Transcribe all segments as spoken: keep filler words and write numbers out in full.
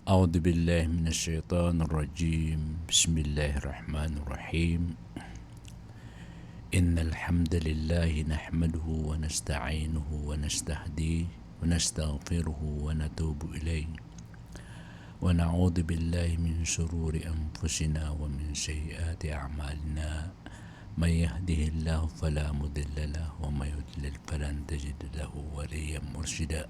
أعوذ بالله من الشيطان الرجيم. بسم الله الرحمن الرحيم. إن الحمد لله نحمده ونستعينه ونستهديه ونستغفره ونتوب إليه. ونعوذ بالله من شرور أنفسنا ومن سيئات أعمالنا. من يهده الله فلا مضل له ومن يضلل فلن تجد له وليا مرشدا.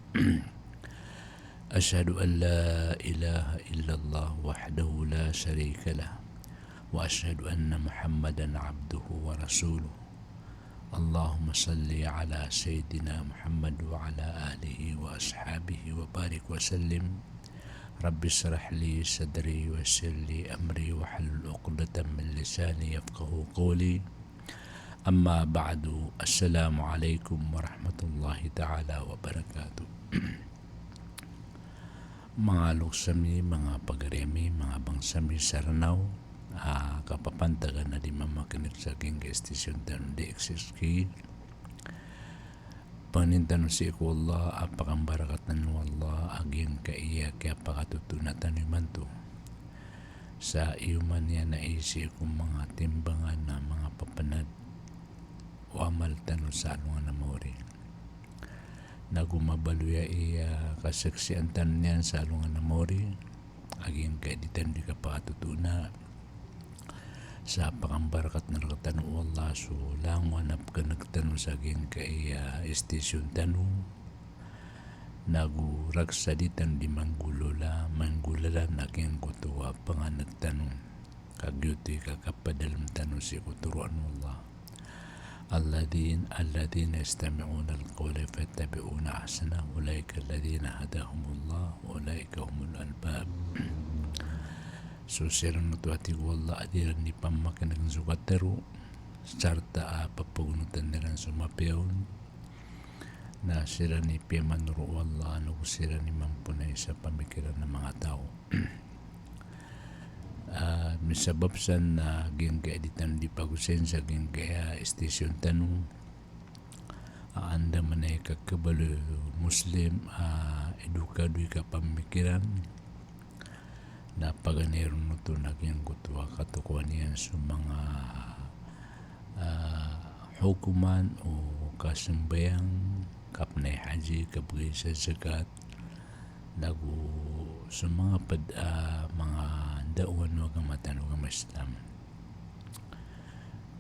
أشهد أن لا إله إلا الله وحده لا شريك له، وأشهد أن محمدا عبده ورسوله. اللهم صل على سيدنا محمد وعلى آله وأصحابه وبارك وسلم. رب اشرح لي صدري ويسر لي أمري واحلل عقدة من لساني يفقهوا قولي. أما بعد، السلام عليكم ورحمة الله تعالى وبركاته. Manga loks ami, manga pagari ami, manga bangsa ami sa Ranaw a kapapantagan a di mamakinig sa giyangkai a station tano a D X S K. Pangnin tano sii ko Allah a pakambarakatan o Allah a giyangkai a kiyapakatotoona tano imanto. Sa iyoman iyan a isi ko manga timbangan a manga papanad o amal tano sa alongan a maori. Nago mabaloy a iya kasaksian tano niyan sa alongan a maori a giyangkai a di tano di kapakatotoona. Sa pakambarakat na rktano o Allah so langowan a pkhaneg tano sa giyangkai a station tano. Nago raksa di tano di manggolawla, manggolawla na giyangkoto a panganeg tano. Ka giyoto i kakapadalm tano sii ko toroan o Allah. Alladhin-, alladhina yastami'una al-qawla fayattabi'una ahsanah, ulaika alladhina hadahumullah, wa ulaika humul albab. So siran oto a tig o Allah a di iran di pamakinegn so katharo, sarta a papagonotan iran so mapiya on, na siran i piyamanoro o Allah, nago siran i mamponay sa pamikiran a manga taw. Ah, misabap san na giyangkai a di tano di pagosayn sa giyangkai a station tano a andamanaya i kakhabaloy o Muslim a edukado i kapamikiran, na paganay ron oto na giyangkoto a katokawan iyan so manga, ah, hokoman o kasambayang, kapnay haji, kabgay sa zakat, nago so manga pd a manga ndaowan o agama tano a agama Islam.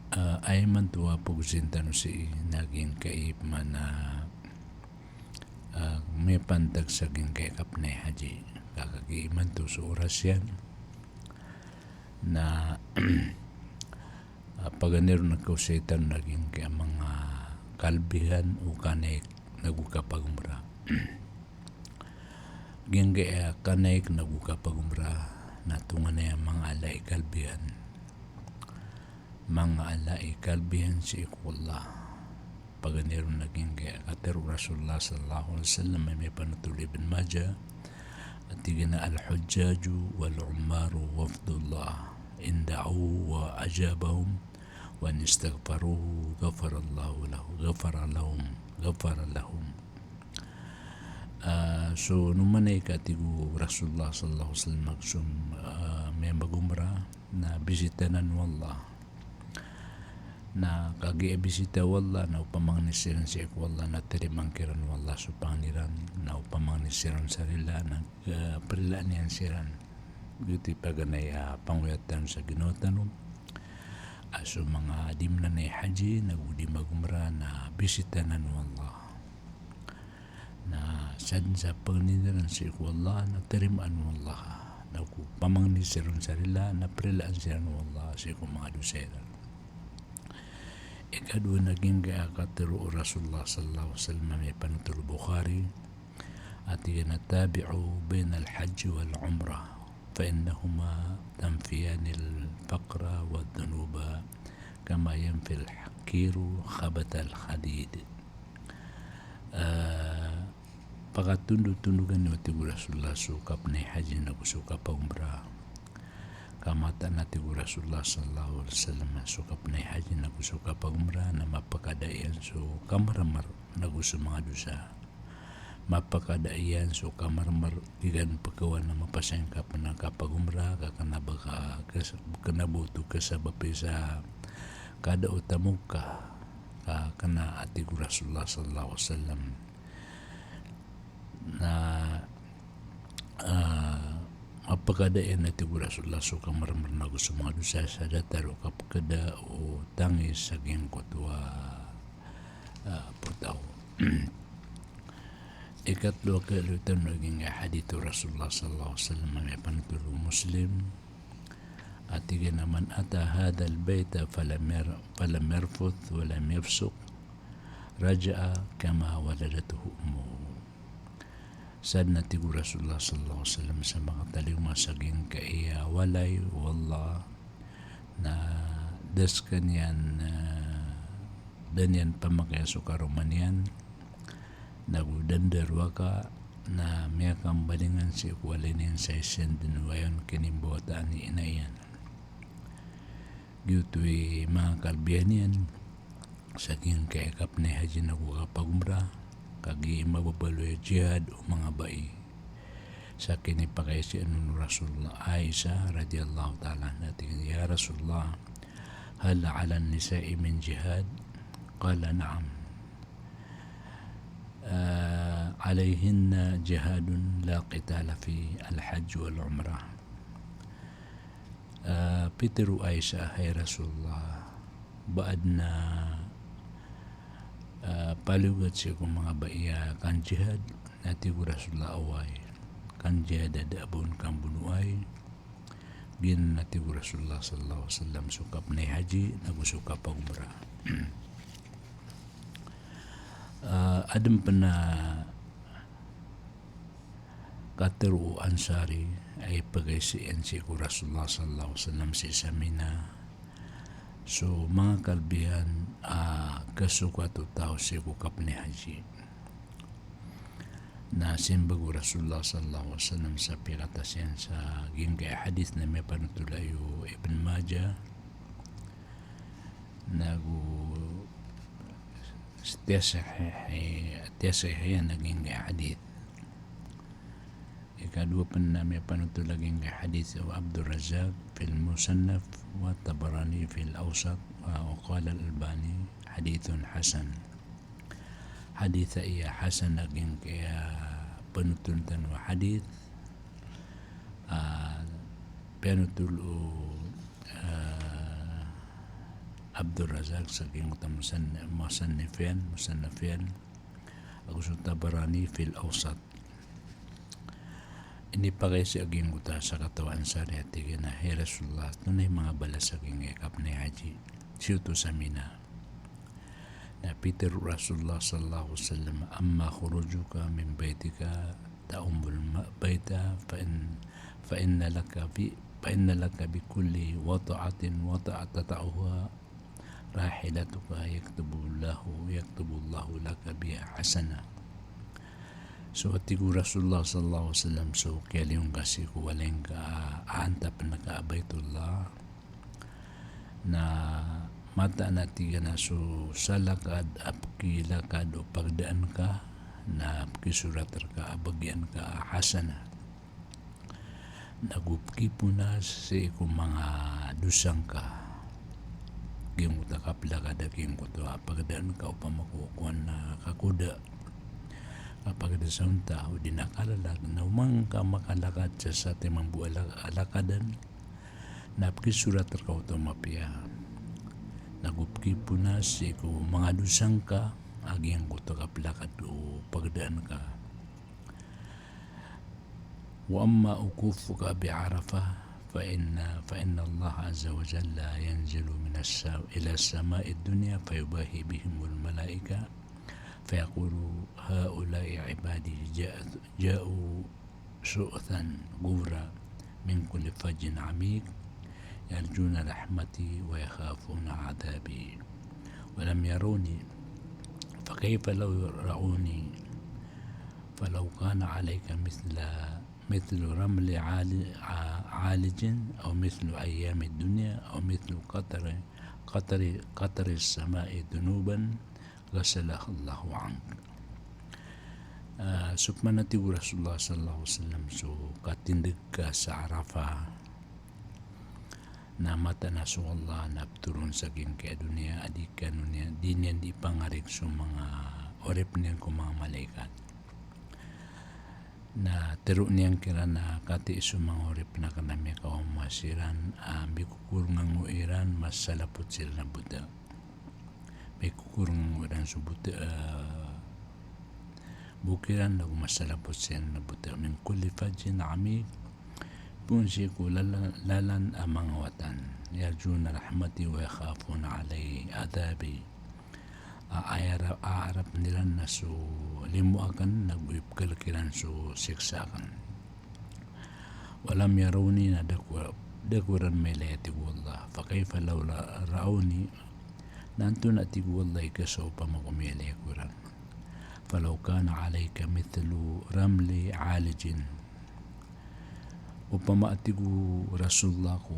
Ah, aya imanto a pagosayn tano sii na giyangkai pman a, ah, miyapantag sa giyangkai a kapnay haji. Ka kagiya imanto so oras iyan na, ah, paganay ron a kaosay tano na giyangkai a manga kalbihan o kanaik nago kapagomra. Giyangkai a kanaik nago kapagomra na tonganay a manga ala i kalbihan. Manga ala i kalbihan sii ko Allah. Paganay ron a giyangkai a katharo o Rasulullah sallallahu alaihi wasallam a mipanotol o Ibn Majah, a tig iyan a, "Al-hujjaju wal-ummaru wafdullah, in da'u wa ajabahum, wa in istaghfaru ghafarallahu lahu, ghafara lahum, ghafara lahum." Ah, so nomanay ka, tig o Rasulullah sallallahu alaihi wasallam, so, ah, miyamagomra na bisita anan o Allah. Na kagiya bisita o Allah na opama ngni siran sii ko Allah na tarimaan kiran o Allah so pangni ran, na opama ngni siran sa rila na, ah, prilaan iyan siran. Giyoto i paganay a pangoyat tano sa ginawa tano a so manga di mananay haji nago di magomra na bisita anan o Allah. Na sadn sa pangnin iran sii ko Allah na tarimaan o Allah, nago pamangni siran sa rila na prilaan siran o Allah sii ko manga dosa iran. Ikadowa na giyangkai a katharo o Rasulullah sallallahu alaihi wasallam a mipanotol o Bukhari, a tig iyan a, "Tabi'u bainal hajji wal umrah, fa innahuma tanfiyanil faqra wadh dhunuba kama yanfil hakiru khabathal hadid." Ah, pakatondotondogan iyo, tig o Rasulullah, so kapnay haji nago so kapagomra. Ka mataan a, tig o Rasulullah sallallahu alaihi wasallam, so kapnay haji nago so kapagomra na mapakada iyan so kamaramar nago so manga dosa. mapakada iyan so kamarmar, di gan pekawan a mapasang ka pen a kapagumrah, ka kena ba ka, kes-, kena ba oto kasabapi sa kada o tamok ka, ka kena a tig o Rasulullah sallallahu alaihi wasallam. Na, ah, mapakada iyan a tig o Rasulullah so kamarmar nago so manga dosa sa datar o kapekada o tangis sa giyangkoto a, ah, portaw. Ikatlo a kaloy tano a giyangkai a hadith o Rasulullah sallallahu alaihi wasallam a miyapanothol o Muslim. A tig iyan a, "Man ata hadhal bayta falam yar-, falam yarfuth walam yafsuq, raja'a kama waladathu ummuhu." Sadn a tig o Rasulullah sallallahu alaihi wasallam sa makatalingoma sa giyangkai a walay o Allah, na da sekaniyan, eh, da niyan pamakaya so karoma niyan, nago da ndaroaka, na miyakambalingan sii ko walay niyan sa isa dn o ayon kinimbawataan i ina iyan. Giyoto i manga kalbihan iyan sa giyangkai a kapnay haji nago kapagumrah, kagiya i mababaloy a jihad o manga bai. Sa kinipakaiza on o Rasulullah, Aisha radhiyallahu ta'ala anha, tig iyan, "Ya Rasulullah, hal 'alan nisa'i min jihad?" Qala, "Na'am. Ah, 'alayhinna jihadun la qitala fih, al-hajj wal-umrah." Ah, pitharo o Aisha, "Hay Rasulullah, ba adn a, ah, paliyogat sii ko manga bai a kanjihad?" Na tig o Rasulullah, "Oway, kanjihad a da a ba on kambonoay." Giyanan a tig o Rasulullah sallallahu alaihi wasallam so kapnay haji nago so kapagumrah. Ah, adn pn a katharo o Ansari a ipagaisa iyan sii ko Rasulullah sallallahu alaihi wasallam sii sa Mina so manga kalbihan a kasokat o taw sii ko kapnay haji. Na simbag o Rasulullah sallallahu alaihi wasallam sa piyakatas iyan sa giyangkai a hadith na miyapanothol o Ibn Majah, nago tiyasahih, tiyasahih iyan a giyangkai a hadith. Ikadowa pn a miyapanothol a giyangkai a hadith o Abdur Razzaq fil Musannaf wa Tabarani fil Awsat wa qala al-Albani hadithun hasan. Hadith a iya hasan a giyangkai a panothol tano a hadith. Ah, piyanothol o, ah, Abdur Razzaq sa giyangkoto a musan-, musannif iyan, musannaf iyan, ago so Tabarani fil Awsat. Inipakay sii a giyangkoto a sakataw a Ansari a tig iyan a, "Hay Rasulullah, antonaa i manga balas a giyangkai a kapnay haji sii oto sa Mina?" Na pitharo o Rasulullah sallallahu alaihi wasallam, "Amma khurujuka min baytika ta'ummul ma-, bayta fa in-, fa inna laka fi, fa inna laka bi kulli wata'atin wata'a tata'uha rahilatuka yaktubullahu, yaktubullahu laka biha hasanah." So, a tig o Rasulullah sallallahu alaihi wasallam, so kiyaliyo ngka sii ko walay ngka a antap ngka a Baitullah, na mataan a tig iyan a so salakad a pkilakad o pagdaan ka, na pkisorat rka a bagian ka a hasanah. Nago pkiponas sii ko manga dosa ngka. Giyangkoto a kaplakad a giyangkoto a pagdaan ka, opama ko kowan a kakoda, kapagda sa onta, odi na kalalag, na oman ka makalakad sa satiman bo a la-, a lakadan, na pkisorat rka oto a mapiya. Nago pkiponas sii ko manga dosa ngka a giyangkoto a kaplakad o pagdaan ka. Wa amma wuqufuka bi Arafah, fa inna, fa inna Allah azza wa jalla yanzilu minas sa-, ila sama'id dunya fayubahi bihimul malaika, fayaqulu, "Haula'i ibadi ja'u, ja'u shu'than ghubra min kulli fajjin amiq, yarjuna rahmati wa yakhafuna adhabi. Wa lam yarawni, fa kayfa law ra'awni? Falaw kana alayka mithla, mithlu ramli ali-, a-, alijin, aw mithlu ayyamid dunya, aw mithlu qatri, qatri, qatris sama'i dhunuban, ghasalahullahu ank." Ah, so pman a tig o Rasulullah sallallahu alaihi wasallam, so katindg ka sa Arafah na mataan a so Allah na ptharoon sa giyangkai a doniya a di kano niyan, di niyan di pangarig so manga oripn iyan ko manga malaikat. Na tharoon iyan kiran a katii so manga oripn akn a miyakaoma siran a mbikokorongan o iran masalapot siran a bota. Mbikokorongan o iran so bota, ah, bok iran ago masalapot siran a bota. Min kulli fajjin amiq, poon sii ko lala-, lalan a manga watan. Yarjuna rahmati wa yakhafuna alayya adhabi. A, aya ra-, aarap iran na so limo akn, nago ipkhalk iran so siksa akn. Walam yarawni, na da ko, da ko iran mailay, a tig o Allah. Fa kayfa law ra-, raawni, na antonaa, a tig o Allah, i ka sa opama ko mailay ko iran. Falaw kana alayka mithlu ramli alijin. Opama, a tig o Rasulullah, ko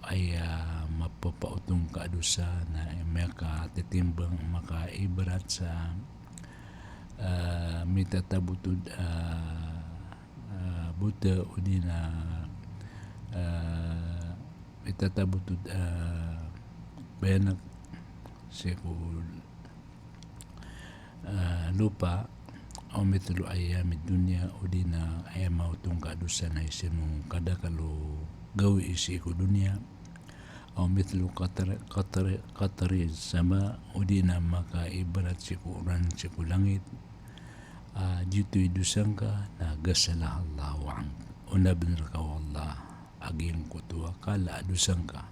aya mapapaotong ka a dosa na miyakatitimbang, makaibarat sa, ah, mitatabotod, ah, ah, bota odi na, ah, mitatabotod, ah, bayanak sii ko ah, lopa, aw mithlu ayyamid dunya, odi na aya maotong ka a dosa na isen o kadakl o gawii sii ko doniya, aw mithlu qatri, qatri, qatri sama, odi na makaibarat sii ko oran sii ko langit, ah, giyoto i dosa ngka, na ghasalahallahu ank. Onabn rka o Allah a giyangkoto a kala a dosa ngka.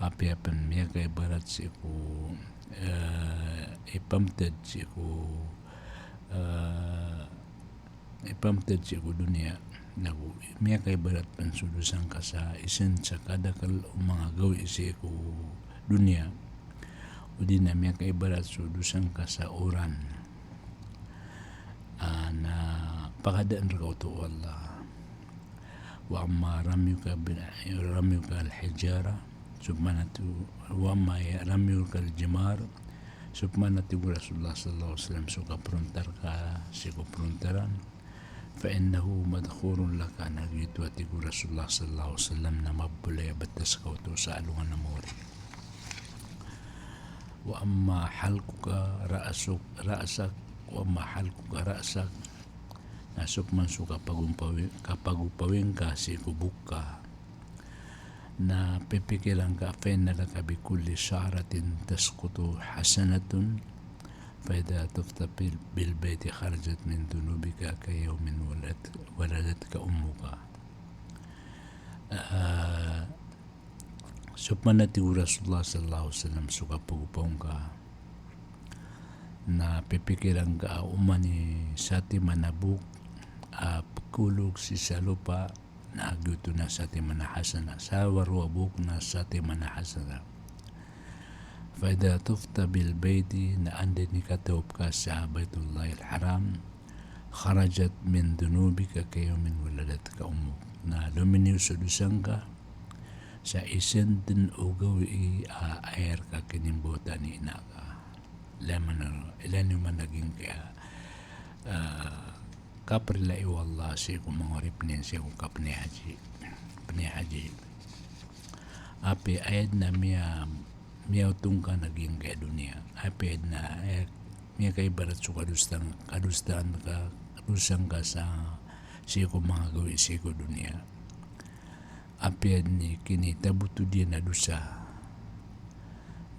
Apiya pn miyakaibarat sii ko, eh, ipamtd sii ko, eh, ipamtd sii ko doniya. Nago miyakaibarat pn so dosa ngka sa isen sa kadakl o manga gawii sii ko doniya. Odi na miyakaibarat so dosa ngka sa oran. Ah, na pakadaan rka oto o Allah. Wa amma ramyuka bil, ramyuka al hijara, so pman a tig, wa amma ya-, ramyuka al jimar, so pman a tig o Rasulullah sallallahu alaihi wasallam, so kaprontar ka sii ko prontaran, fa innahu madkhurun laka, na giyoto, a tig o Rasulullah sallallahu alaihi wasallam, na mabolay a bts ka oto sa alongan a mawri. Wa amma halquka ra'suk, ra'sak, wa amma halquka ra'sak, na so pman so kapagopawi-, kapagopawing ka sii ko bok ka, na pipikiran ka, fa inna laka bi kulli sha'ratin tasqutu hasanatun, fa idha tufta bil, bil bayti kharajat min dhunubika ka yawmin walad-, waladatka ummuka. Ah, so pman a tig o Rasulullah sallallahu alaihi wasallam, so kapagopaw ngka na pipikiran ka a oman i satiman a bok a pkholog sii sa lopa, na giyoto na satiman a hasana. Sa waro a bok na satiman a hasana. Fa idha tufta bil bayti, na anda dn i katawap ka sa Baitullahil Haram, kharajat min dhunubika ka yawmin waladatka ummuk. Na lominiyo so dosa ngka sa isen dn o gawii a aya rka kinimbawatan i ina ka. Ilay man, ilay niyo man a giyangkaya, ah, kaprila i o Allah sii ko manga oripn iyan sii ko kapnay haji. Pnay haji. Apiya aya dn a miya, miyaotong ka na giyangkaya doniya. Apiya aya dn a, eh, miyakaibarat so kadosaan, kadosaan ka, dosa ngka sa sii ko manga gawii sii ko doniya. Apiya aya dn i kinitabotod iyan a dosa,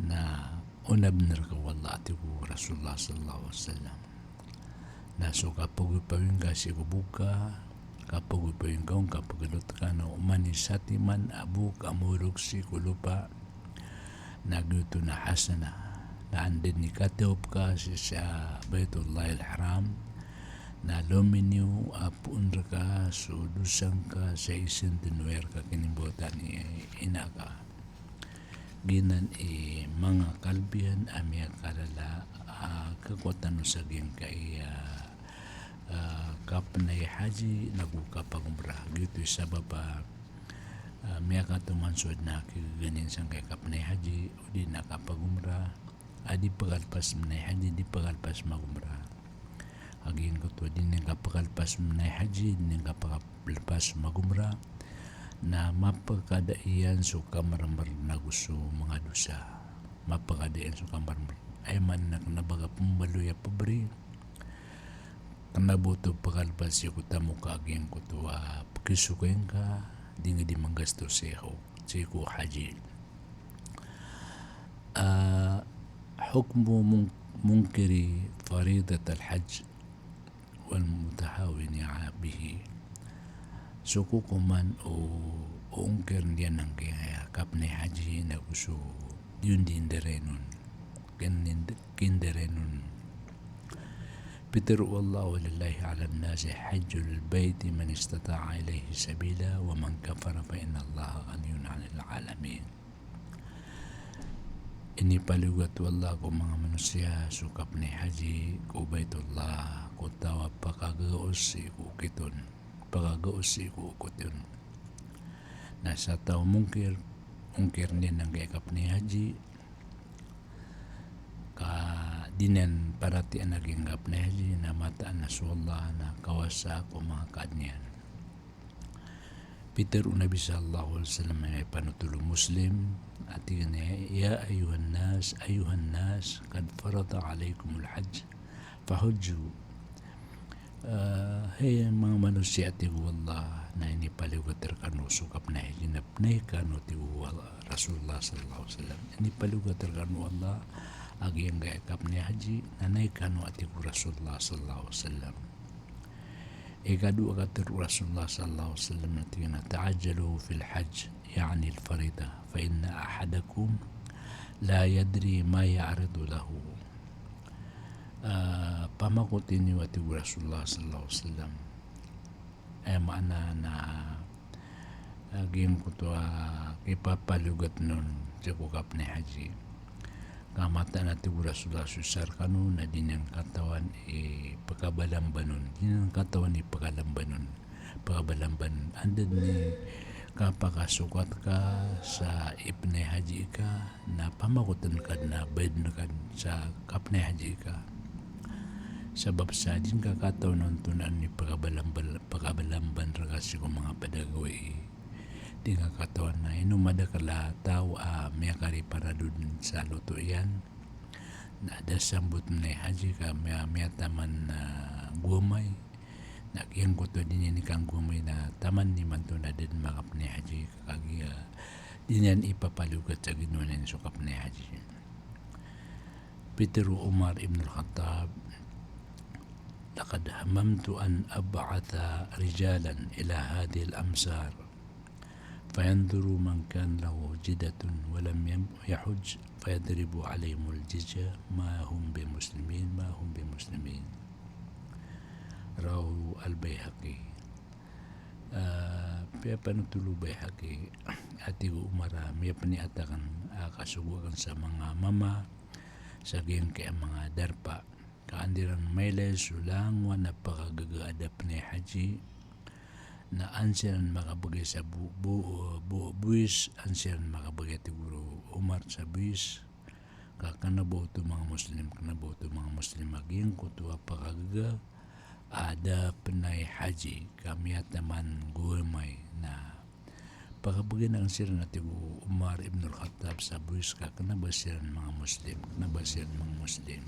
na onabn rka o Allah, a tig o Rasulullah sallallahu alaihi wasallam. Na so kapagopawing ka sii ko bok ka, kapagopawing ka on, kapagolot ka na oman i satiman a bok a morok sii ko lopa, na giyoto na hasana. Na anda dn i katawap ka sii sa Baitullahil Haram, na lominiyo a poon rka so dosa ngka sa isen dn o aya rka kinimbawatan i ina ka. Giyanan i manga kalbihan a miyakalala a kakowa tano sa giyangkaya, ah, kapnay haji nago kapagomra. Giyoto i sabap a, ah, miyakatoman so adn a kiganin sangkaya kapnay haji odi na kapagomra a di pkalpas mnay haji, di pkalpas magomra. a giyangkoto a di niyan kapakalepas manay haji, di niyan kapakalepas mag-umrah, na mapakada iyan so kamarmar nago so manga dosa. Mapakada iyan so kamarmar. Aya maana na kena ba ka pembaloy a pebri, kena ba oto pakalepas sii ko tamok a giyangkoto a pekisokaing ka, di ngka di manggasto sii ko, sii ko haji. Ah, hukmu mun-, munkiri faridatal hajj wal mutahawini bihi. So kokoman o, o ongkir niyan angkaya kapnay haji nago so di on di ndarainon. Ken-, kindarainon. Pitharo o Allah, "Walillahi alan nasi hajjul bayti man istata'a ilayhi sabila wa man kafara fa innallaha ghaniyun anil alamin." Inipaliyogat o Allah ko manga manosiya so kapnay haji ko Baitullah, ko taw a pakagaos sii ko okit on. Pakagaos sii ko okit on. Na sa taw a mongkir, ongkir niyan angkaya kapnay haji, ka di niyan paratiyayaan a giyangkaya kapnay haji, na mataan a so Allah na kawasa ko manga kaadn iyan. Pitharo o Nabi sallallahu alaihi wasallam a miyapanothol o Muslim, a tig iyan a, "Ya ayyuhan nas, ayyuhan nas, qad farada alaykumul hajj, fahujju." Ah, hay manga manosiya, a tig o Allah, na inipaliyogat rekano so kapnay haji, na pnay kano, tig o Allah, Rasulullah sallallahu alaihi wasallam. Inipaliyogat rekano o Allah a giyangkaya kapnay haji, na pnay kano, a tig o Rasulullah sallallahu alaihi wasallam. Ikadowa a katharo o Rasulullah sallallahu alaihi wasallam na tig iyan a, "Ta'ajjalu fil hajj, ya'ni al-faridah, fa inna ahadakum la yadri ma ya'ridu lahu." Ah, pamakoti niyo, a tig o Rasulullah sallallahu alaihi wasallam. Aya maana na, ah, giyangkoto a kipapaliyogat on sii ko kapnay haji. Ka mataan, a tig o Rasulullah, so isa rekano na di niyan katawan i pekabalamban on. Di niyan katawan i pekabalamban on. Pekabalamban on. Anda den i kapakasokat ka sa ipnay haji ka, na pamakoten ka den a bayad den ka sa kapnay haji ka. Sabap sa di ngka katawan ontonaa i pekabalamban, pekabalamban reka sii ko manga ped a gawii. Di ngka katawan na ino madakel a taw a miyakariparado den sa loto iyan. Na da sambot manay haji ka miya-, miyataman a gowamay. Na giyangkoto a di niyan ikanggowamay na taman imanto na da den makapnay haji, ka kagiya di niyan ipapaliyogat sa ginawa niyan so kapnay haji. Pitharo o Umar ibn al-Khattab, "Laqad hamamtu an ab'atha rijalan ila hadhihil amsar, fayanzuru man kana lahu hujjatun wa lam yam-, yahujj, fayadribu alayhimul jizya, ma hum bimuslimin, ma hum bimuslimin." Rawahu al-Bayhaqi. Ah, piyapanothol o Bayhaqi, a tig o Umar a miyapniyat aken a kasogo aken sa manga mama sa giyangkaya manga darpa. Ka an iran mailay so langowan a pakagaga a da pnay haji, na an siran makabegay sa bo-, bo-, bo-, bowis, an siran makabegay, tig o Umar, sa bowis, ka kena ba oto manga Muslim, kena ba oto manga Muslim a giyangkoto a pakagaga a da pnay haji, ka miyataman gowamay na pakabegay aken siran, a tig o Umar ibn al-Khattab, sa bowis, ka kena ba siran manga Muslim, kena ba siran manga Muslim.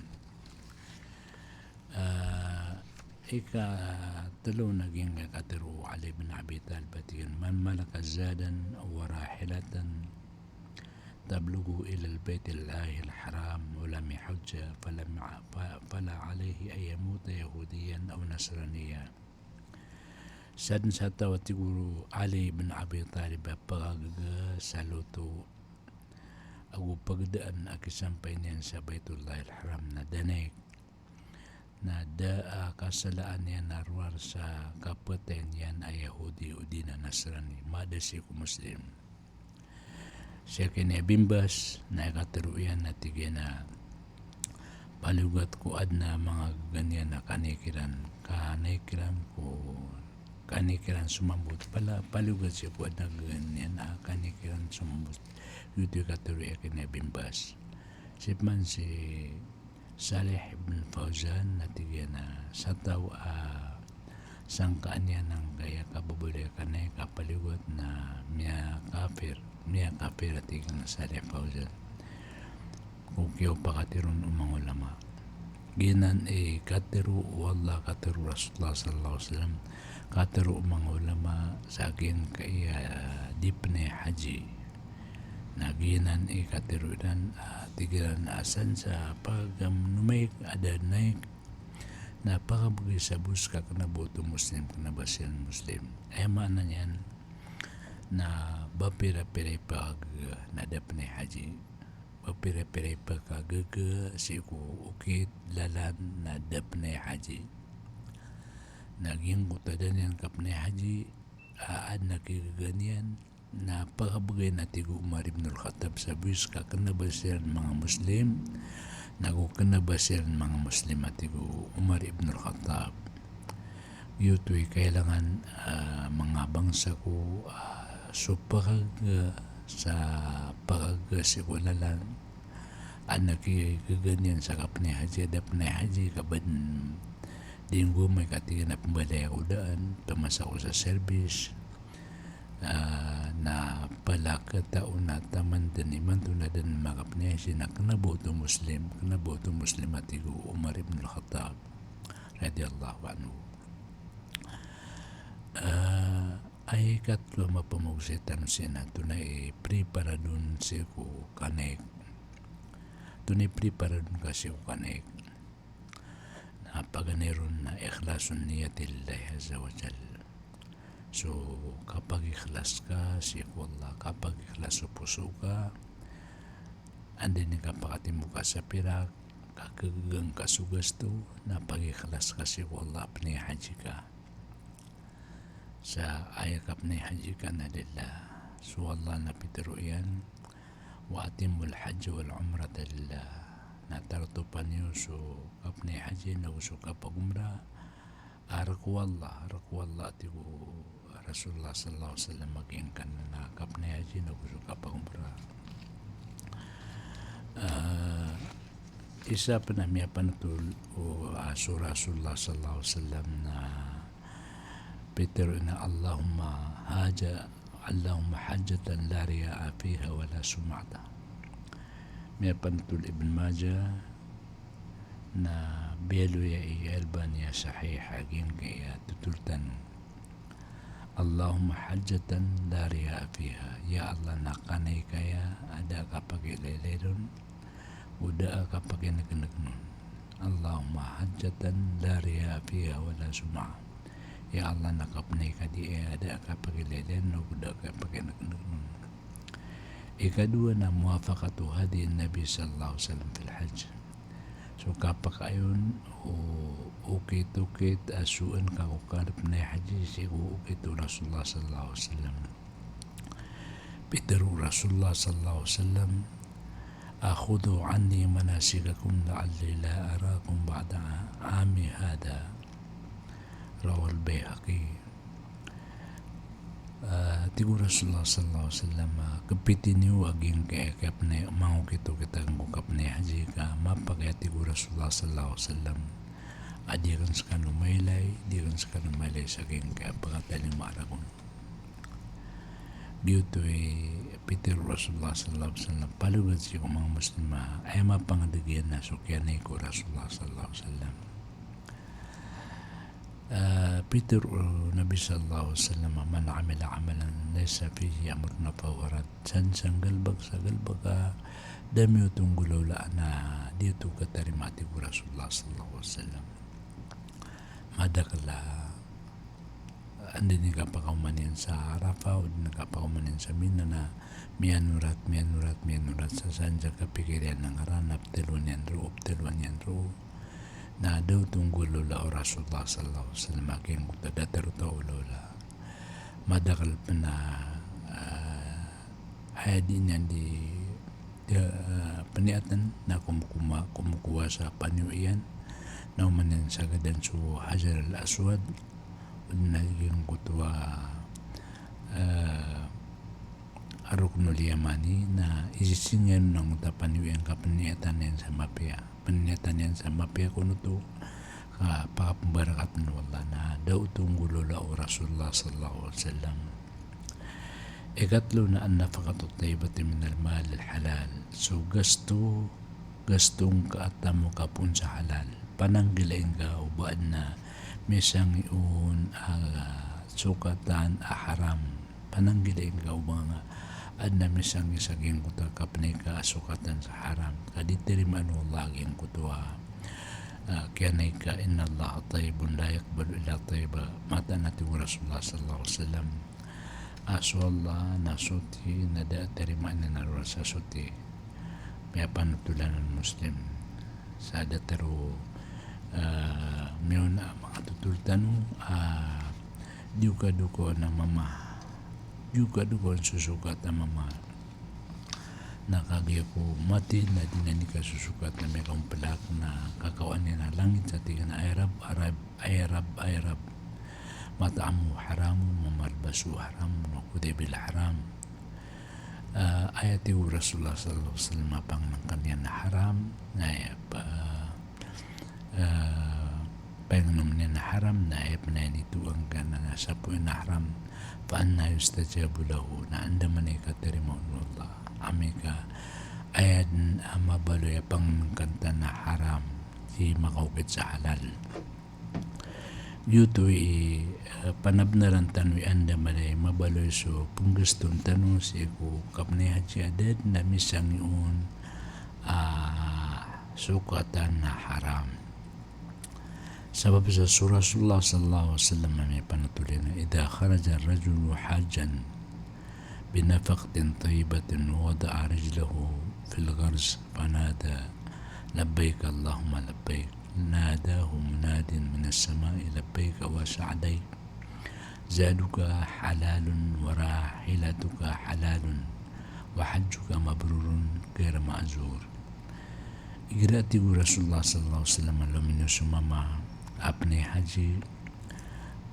Ah, ikatelo na giyangkaya katharo o Ali bin Abi Talib a tig iyan, "Man malaka zadan wa rahilatan tablughu ilal baitillahil haram wa lam yahujja falam, fa-, fala alayhi an yamuta yahudiyan aw nasraniya." Sadn sa taw, a tig o Ali bin Abi Talib, a pakagaga sa loto ago pagdaan a kisampay niyan sa Baitullahil Haram na da nay, na da a kasalaan iyan a rowar sa kapatay niyan a Yahudi odi na Nasrani, mada sii ko Muslim. Sii ki Ibn Abbas na ikatharo iyan a tig iyan a paliyogat ko adn a manga gaga niyan a kanikiran, kanikiran ko, kanikiran somambot, pala, paliyogat sii ko adn a gaga niyan a kanikiran somambot. Giyoto i katharo iyan ki Ibn Abbas. Sii pman si Salih ibn Fawzan na tig iyan a sa taw a sangkaan iyan angkaya kababaloy a kanaik a paliyogat na miyakafir, miyakafir a tig iyan a Salih Fawzan. Ko kiyaopakatero on o manga ulama. Giyanan i katharo o Allah, katharo o Rasulullah sallallahu alaihi wasallam, katharo o manga ulama sa giyangkaya di pnay haji. Na giyanan i katharo iran, ah, tig iran a san sa pagam no maik a da naik na pakabgay sa bos ka kna ba oto Muslim, kna ba siran Muslim. Aya maana niyan na ba pira-pira i pagaga na da pnay haji. Ba pira-pira i pagaga sii ko okit, lalan na da pnay haji. Na giyangkoto a da niyan kapnay haji, a, adn a kigaga niyan, na pakabgay na tig o Umar ibn al-Khattab sa bos ka kna ba siran manga Muslim, nago kna ba siran manga Muslim a tig o Umar ibn al-Khattab. Giyoto i kailangan, ah, manga bangsa ko, ah, so pagaga sa pagaga sii ko lalan. Adn a kigaga niyan sa kapnay haji, da pnay haji ka ba dn, di nggo maik a tig iyan a pmbalay ako daan, pmasa ako sa service. Ah, na palakata o na taman dn imanto na da dn makapnay haji na kna ba oto Muslim, kna ba oto Muslim a tig o Umar ibn al-Khattab radiyallahu anhu. Ah, aya ikatlo a mapamogosay tano sii na tonaa i preparadon sii ko kanaik. Tonaa i preparadon ka sii ko kanaik. Na paganay ron na ikhlasun niyati lillahi azza wa jal. So, kapagikhlas ka sii ko Allah, kapagikhlas so poso ka, anda i kapakatimo ka sa pirak, ka kagaga ngka so gasto, na pagikhlas ka sii ko Allah, pnay haji ka. Sa aya kapnay haji ka na lillah. So Allah na pitharo iyan, "Wa atimmul hajja wal umrata lillah." Na tartopa niyo so kapnay haji nago so kapagumrah a rk o Allah, rk o Allah, tig o Rasulullah sallallahu alaihi wasallam, a giyangkanan a kapnay haji nago so kapagumrah. Ah, isa pn a miyapanotol o, ah, so Rasulullah sallallahu alaihi wasallam na pitharo iyan a, "Allahumma haja-, Allahumma hajjatan la riya'a fiha wa la sum'ata." Miyapanotol Ibn Majah na biyaloy i Albani a sahih a giyangkaya totol tano. "Allahumma hajjatan la riya'a fiha." Ya Allah, na kanaik aya a da a kapagilaylay ron, o da a kapagineknek on. "Allahumma hajjatan la riya'a fiha wa la sum'a." Ya Allah, na kapnay ka di aya a da a kapagilaylay ron, o da a kapagineknek on. Ikadowa na muwafaqatu hadyin Nabi sallallahu alaihi wasallam fil hajj. So kapakay on o okit-okit a soon ka ko kapnay haji sii ko okit o Rasulullah sallallahu alaihi wasallam. Pitharo o Rasulullah sallallahu alaihi wasallam a, "Khudhu anni manasikakum la'alli la arakum ba'da 'ami hadha." Rawahul Baihaqi. Ah, tig o Rasulullah sallallahu alaihi wasallam, ah, "Kepiti niyo a giyangkaya kapnay, mangokit-okit akn ko kapnay haji ka mapakay," tig o Rasulullah sallallahu alaihi wasallam, "a di akn skano mailay, di akn skano mailay sa giyangkaya pakatalingoma rakn." Giyoto i pitharo o Rasulullah sallallahu alaihi wasallam, paliyogat sii ko manga Muslim a aya mapangdg iyan na so kiyanaik o Rasulullah sallallahu alaihi wasallam. Ah, pitharo o Nabi sallallahu alaihi wasallam, "Man amila amalan laysa fihi amruna fahuwa radd." San sa nggalbk sa galbk a da miyoto nggolawla na di oto katarima, tig o Rasulullah sallallahu alaihi wasallam. Madakl a anda i kapakaoma niyan sa Arafah, o di na kapakaoma niyan sa Mina na miyanorat, miyanorat, miyanorat sa san sa kapikir iyan a ngaran na ptharoon iyan roo, ptharoon iyan roo. Na da oto nggolawla o Rasulullah sallallahu alaihi wasallam a giyangkoto a datar oto a olawla. Madakl pn a, ah, aya di niyan di, ah, pniyatn na komkowa, komkowa sa paniyo iyan. Na oman iyan sagadan so Hajar al-Aswad, o di na giyangkoto a, ah, Ar-Ruknul Yamani, na izisingan na ngota paniwi angka pniyatan iyan sa mapiya. Pniyatan iyan sa mapiya ko noto ka pakapmbarakat o Allah, na da oto nggolawlaa o Rasulullah sallallahu alaihi wasallam. Ikatlo na an-nafaqatu tayyibatu minal malil halal. So gasto, gasto ngka a tamok a poon sa halal. Pananggilai ngka o ba adn a misangi on a sokatan a haram. Pananggilai ngka o ba nga adn a misangi sa giyangkoto a kapnay ka a sokatan sa haram. Ka di tarimaan o Allah giyangkoto a, ah, kiyanay ka, "Innallaha tayyibun la yaqbalu illa tayyiba." Mataan a tig o Rasulullah sallallahu alaihi wasallam a so Allah na soti, na da a tarimaan iyan a rowar sa soti. Miyapanotolan o Muslim. Sa datar o, ah, miyaona a manga totol tano, ah, di oka dokawan a mama. Di oka dokawan sosokat a mama. Na kagiya ko mati na di niyan ikasosokat na miyakaomplak na kakawaan iyan a langit sa tig iyan a, "Ay Rabb, ay Rabb, ay Rabb, ay Rabb." Mat'amuhu haramun, wa malbasuhu haramun, wa ghudhiya bil haram. Ah, aya tig o Rasulullah sallallahu alaihi wasallam a pangnngkn iyan na haram, na aya pa, ah, pangnom niyan na haram, na aya pn a initoan ka na sapoon na haram, fa anna yustajabu lahu, na anda man i katarimaa o Allah. Amay ka aya dn a mabaloy a pangnngkn tano na haram, di makaokit sa halal. Giyoto i, eh, panabnaran tano i anda man i mabaloy so pnggaston tano sii ko kapnay hajji a da dn a misangi on, ah, sokatan a haram. Sabap sa so Rasulullah sallallahu alaihi wasallam a miyapanothol iyan a, "Idha kharaja ar-rajulu hajjan binafaqatin tayyibatin wa wada'a rijlahu fil gharz fanada, 'Labbayka Allahumma labbayk.'" Nadahu munadin minas sama'i, "Labbayka wa sa'dayk. Zaduka halalun wa rahilatuka halalun wa hajjuka mabrurun ghayra ma'zur." Igira tig o Rasulullah sallallahu alaihi wasallam a lominiyo so mama a pnay hajji,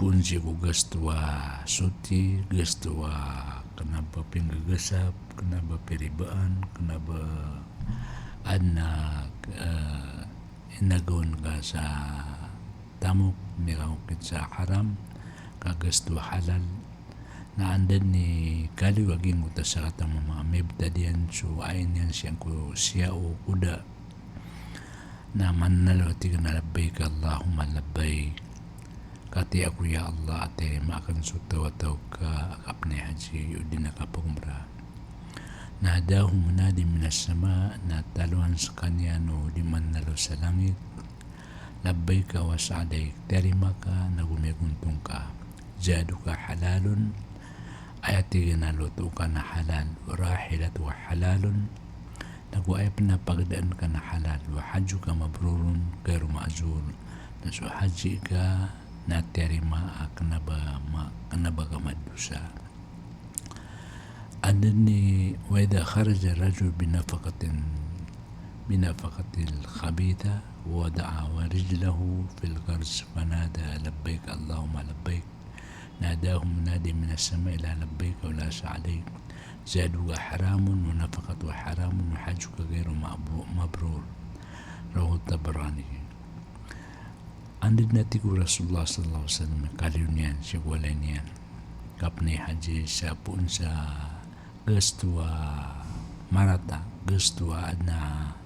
poon sii ko gasto a soti, gasto a kna ba pinggagasap, kna ba piribaan, kna ba adn a, eh, inagaw ngka sa tamok, miyakaokit sa haram, ka gasto a halal. Na anda dn i kaliyo a giyangkoto a sakataw a mama a mibtad iyan so ain iyan sii ko siya o kuda. Na manalo a tig iyan a, "Labbayka Allahumma labbayk." Katii ako ya Allah a tiyarima akn so taw a taw ka a kapnay hajji odi na kapagomra. Nadahu munadin minas sama, na taloan skaniyan o di manalo sa langit. "Labbayka wa sa'dayk," tiyarima ka nago miyagontong ka. "Zaduka halalun," aya tig iyan a loto ka na halal, "wa rahilatuka halalun," nago aya pn a pagdaan ka na halal, "wa hajjuka mabrurun ghayru ma'zur," na so hajji ka na tiyarima a kna ba ma-, kna ba kamadosa. Anda dn i, "Wa idha kharaja ar-rajulu binafaqatin, binafaqatil khabitha, wa wada'a rijlahu fil gharz, fanada, 'Labbayka Allahumma labbayk.'" Nadahu munadin minas sama'i, "La labbayka wa la sa'dayk. Zaduka haramun, wa nafaqatuka haramun, wa hajjuka ghayru ma'bu-, mabrur." Rawahu Tabarani. Anda dn a tig o Rasulullah sallallahu alaihi wasallam a kaliyo niyan sii ko walay niyan a kapnay hajji sa poon sa gasto a marata, gasto a adn a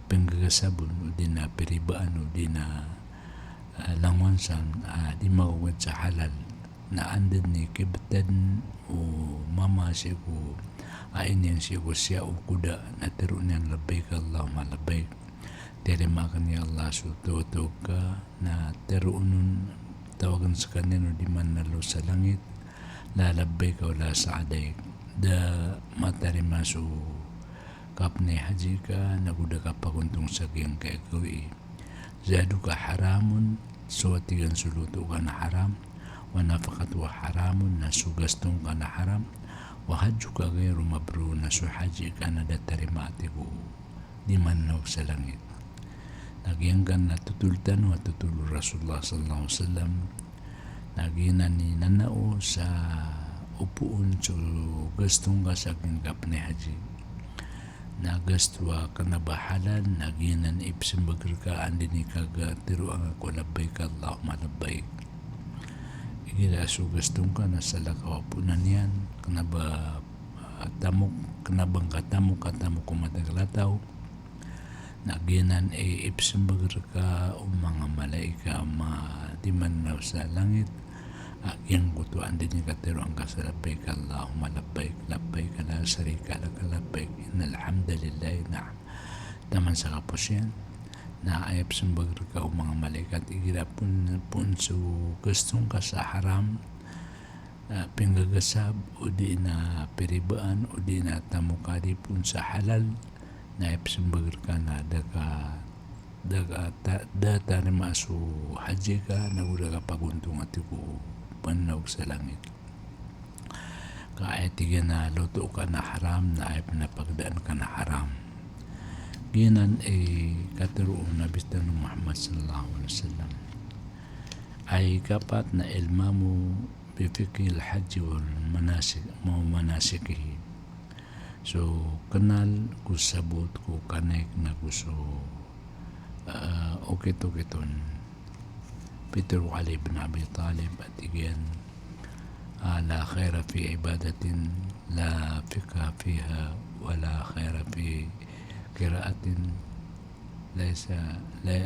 pinggagasap on, odi na piribaan, odi na, eh, langowan san, ah, di makaokit sa halal. Na anda dn i kibtad o mama sii ko ain iyan sii ko siya o kuda, na tharoon iyan, "Labbayka Allahumma labbayk." Tiyarima akn ya Allah so taw a taw ka, na tharoon on, tawagn skaniyan o di manalo sa langit, "La labbayka wa la sa'dayk." Da matarima so kapnay hajji ka, nago da kapagontong sa giyangkai a gawii. "Zaduka haramun," so a tig iyan so loto ka na haram, "wa nafaqatuka haramun," na so gasto ngka na haram, "wa hajjuka ghayru mabrur," na so hajji ka na da tarimaa, tig o di manalo sa langit. Na giyangkanan a totol tano a totol o Rasulullah sallallahu alaihi wasallam. Na giyanan i nanao sa o poon so gasto ngka sa giyangkai a pnay haji. Na gasto a kna ba halal, na giyanan i psmbag rka a anda i niyan katharo angka ko labbaik Allahumma labbaik. Igira so gasto ngka na salakaw a poonan iyan, kna ba, ah, tamok, kna ba ngka tamok a tamok ko matag a taw. Na giyanan i ipsmbag rka o manga malaikat a madiman sa langit a giyangkoto a anda i niyan katharo angka sa labbaik Allahumma labbaik, labbaik la sharika laka labbaik, innal hamda lillah, na taman sa kapos iyan. Na aya psmbag rka o manga malaikat igira poon, poon so gasto ngka sa haram, ah, pinggagasab, odi na piribaan, odi na tamok a di poon sa halal, na aya psmbag rka na da ka, da ka ta-, da tarimaa so haji ka, nago da ka pagontonga, tig o Panaog sa langit. Ka aya tig iyan a loto ka na haram, na aya pn a pagdaan ka na haram. Giyanan i katharo o Nabi tano Muhammad sallallahu alaihi wasallam. Aya ikapat na ilmamu bi fiqhil hajji wal manasik, wa manasikihi. So, knal ko sabot ko kanaik nago so, ah, okit-okit on. Pitharo o Ali bin Abi Talib a tig iyan, ah, la khaira fi ibadatin la fiqha fiha, wa la khaira fi qira'atin laysa, la,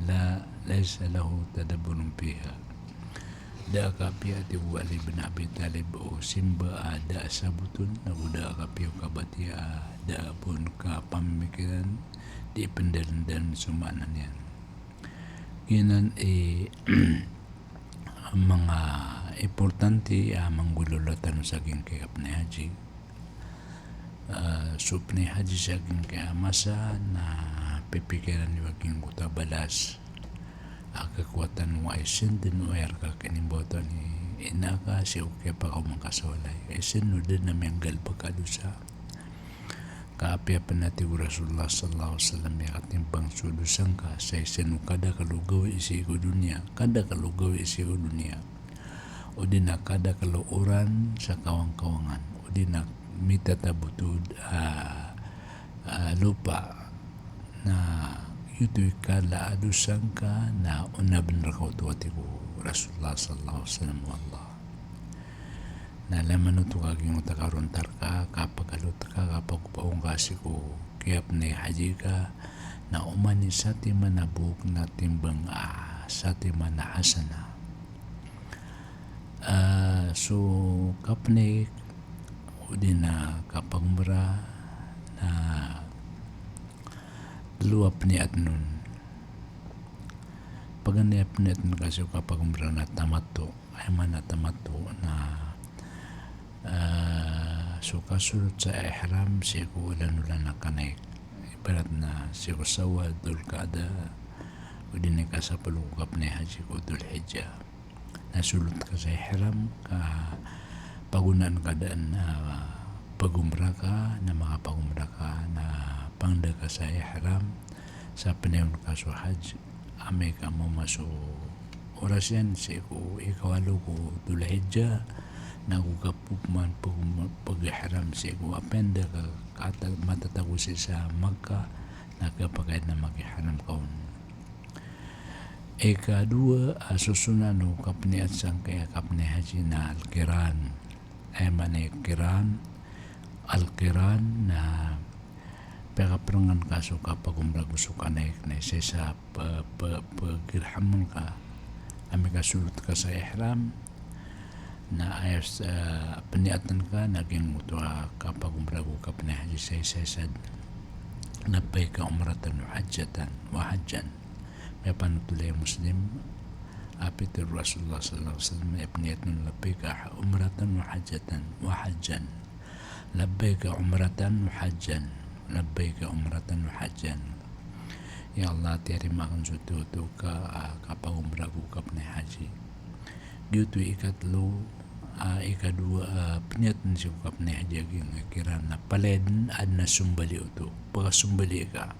la, laysa lahu tadabburun fiha. Da a kapiya, tig o Ali bin Abi Talib, o simba a da a sabot on, nago da a kapiya o kabatiya a da a pon kapamikiran, di pndalndaln so maana niyan. Giyanan i manga importante a manggolawla tano sa giyangkai a pnay haji. Ah, so pnay haji sa giyangkai a masa na pipikiran iyo a giyangkoto a balas a kakowa tano a isn dn o aya rka kinimbawataan i ina ka sii ko kiyapakaoma ngka sa walay. Isn o da na miyanggalbk a dosa. Ka apiya pn a tig o Rasulullah sallallahu alaihi wasallam, miyakatimbang so dosa ngka sa isn o kadakl o gawii sii ko doniya, kadakl o gawii sii ko doniya, odi na kadakl o oran sa kawangkawangan, odi na mitatabotod a, a lopa, na giyoto i kala a dosa ngka na onabn rka oto, a tig o Rasulullah sallallahu alaihi wasallam, wallah. Na laman oto ka giyangkoto a karontar ka, kapagalotka, kapagopaw ngka sii ko kiyapnay haji ka, na oman i satiman a bok na timbang a satiman a hasana. Ah, so kapnay odi na kapagomra na tlo a pniyat on. Paganay a pniyat on ka sii ko kapagomra na tamattu. Aya maana a tamattu na, ah, so kasolot sa ihram sii ko olan-olan a kanaik. Ibarat na sii ko Shawwal, Dhul Qa'dah, odi na ikasapolo ko kapnay haji ko Dhul Hijjah. Na solot ka sa ihram, kapagonaan ka daan a pagomra ka, na makapagomra ka, na pangda ka sa ihram, sa pnayon ka so hajj, amay ka maoma so oras iyan sii ko ikawalo ko Dhul Hijjah, na go ka pman pag-, pag-ihram sii ko apiya da ka kata-, matatago sii sa Makkah, na kapakay na mag-ihram ka on. Ikadowa a sosonan o kapniyat sangkaya kapnay haji na al-qiran. Aya maana i qiran, al-qiran na piyakaprangan ka so kapagomra go so kanaik na isaisa a pa-, pa-, pagirhaman ka. Amay ka solot ka sa ihram, na aya, eh, pniyatan ka na giyangkoto a kapagomra go kapnay haji sa isaisa dn. Labbaika umratan wa hajjatan, wa hajjan. Miyapanothol i Muslim a pitharo o Rasulullah sallallahu alaihi wasallam, aya pniyat on, labbaika umratan wa hajjatan, wa hajjan. Labbaika umratan wa hajjan. Labbaika umratan wa hajjan. Ya Allah, tiyarima akn so oto ka, ah, kapagomra go kapnay haji. Giyoto i ikatlo, ah, ikadowa, ah, pniyat sii ko kapnay haji a giyangkai a qiran na palaya dn adn a sombali oto. Pakasombali ka.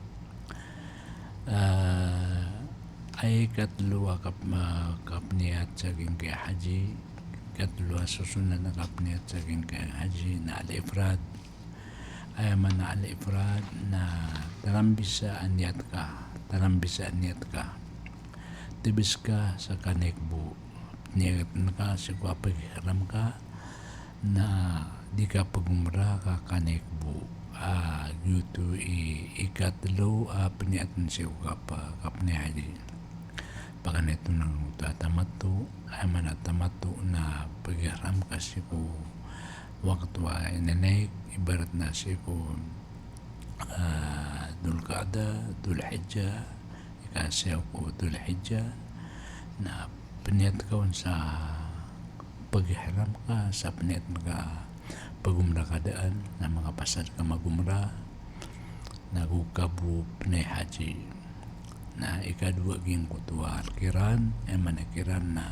Ah, aya ikatlo a kap-, ah, kapniyat sa giyangkai a haji, Ikatlo a sosonan a kapniyat sa giyangkai a haji na al-ifrad. Aya maana a al-ifrad na tarambisa a niyat ka, tarambisa a niyat ka. Tebes ka sa kanaik bo. Niyat ngka sii ko a pagihram ka na di ka pagomra ka kanaik bo. A, giyoto i ikatlo a pniyat sii ko kap-, kapnay haji. Paganay oto na giyangkoto a tamattu, aya maana a tamattu na pagihram ka sii ko wakto a inanaik, ibarat na sii ko, ah, Dhul Qa'dah, Dhul Hijjah, ika sii ko Dhul Hijjah, na pniyat ka on sa pagihram ka, sa pniyat ka pagomra ka daan, na makapasad ka magomra, na go ka bo pnay haji. Na ikadowa giyangkoto a al-qiran, aya maana a qiran na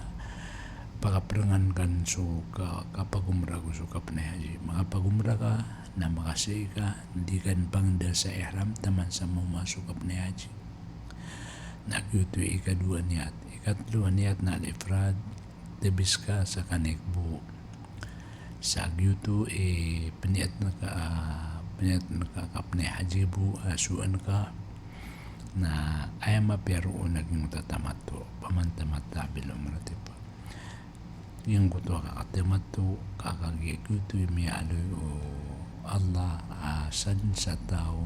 pakaparangan ka so ka-, kapagomra go so kapnay haji. Makapagomra ka, na makasii ka, di ka pangndaan sa ihram, taman sa mawma so kapnay haji. Na giyoto i ikadowa a niyat. Ikatlo a niyat na al-ifrad, tebes ka sa kanaik bo. Sa giyoto i pniyat ngka, ah, pniyat ngka a kapnay haji bo, ah, sowa ngka. Na aya mapiya roo na giyangkoto a tamattu, faman tamatta'a bil umrati. Giyangkoto a katamattu, ka kagiya giyoto i miyaaloy o Allah, ah, sadn sa taw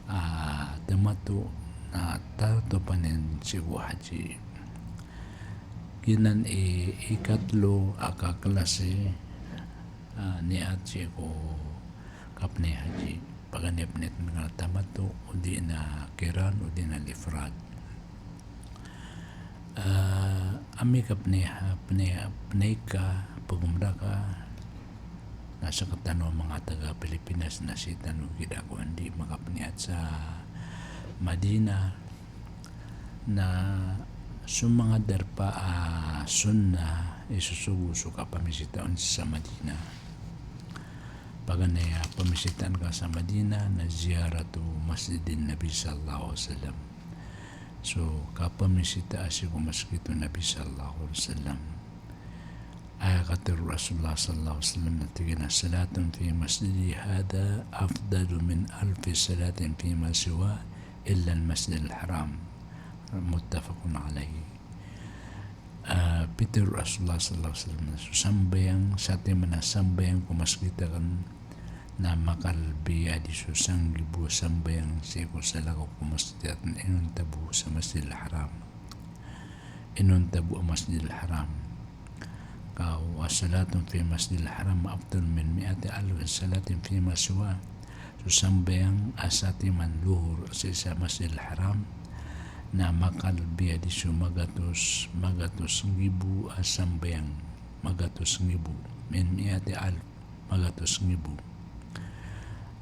a, ah, tamattu, na tatopan iyan sii ko haji. Giyanan i ikatlo a kaklasi, ah, niyat sii ko kapnay haji. Paganay a pniyat ngka na tamattu, odi na qiran, odi na ifrad. Ah, amay ka pnay, pnay, pnay ka, pagomra ka, na sktano a manga taga Pilipinas na sii tano gida ko andi makapniyat sa Madinah, na so manga darpa a sunnah i sosogo so kapamisita on sa Madinah. Paganay a pamisita ngka sa Madinah na ziyaratu Masjidin Nabi sallallahu alaihi wasallam. So kapamisita sii ko masgit o Nabi sallallahu alaihi wasallam. Aya katharo o Rasulullah sallallahu alaihi wasallam na tig iyan a, "Salatun fi masjidi hadha afdalu min alfi salatin fi ma siwa illa al-Masjidil Haram." Muttafaqun alayh. Ah, pitharo o Rasulullah sallallahu alaihi wasallam, so sambayang, satiman a sambayang ko masgit akn na makalbi a di so sanggibo a sambayang sii ko salakaw ko masgit akn inonta bo sa Masjidil Haram. Inonta bo a Masjidil Haram. Ka wa salatun fi Masjidil Haram afdalu min mi'ati alfi salatin fi ma siwa. So sambayang a satiman lohor sii sa Masjidil Haram na makalbi a di so magatos, magatos nggibo a sambayang, magatos nggibo, min mi'ati alf, magatos nggibo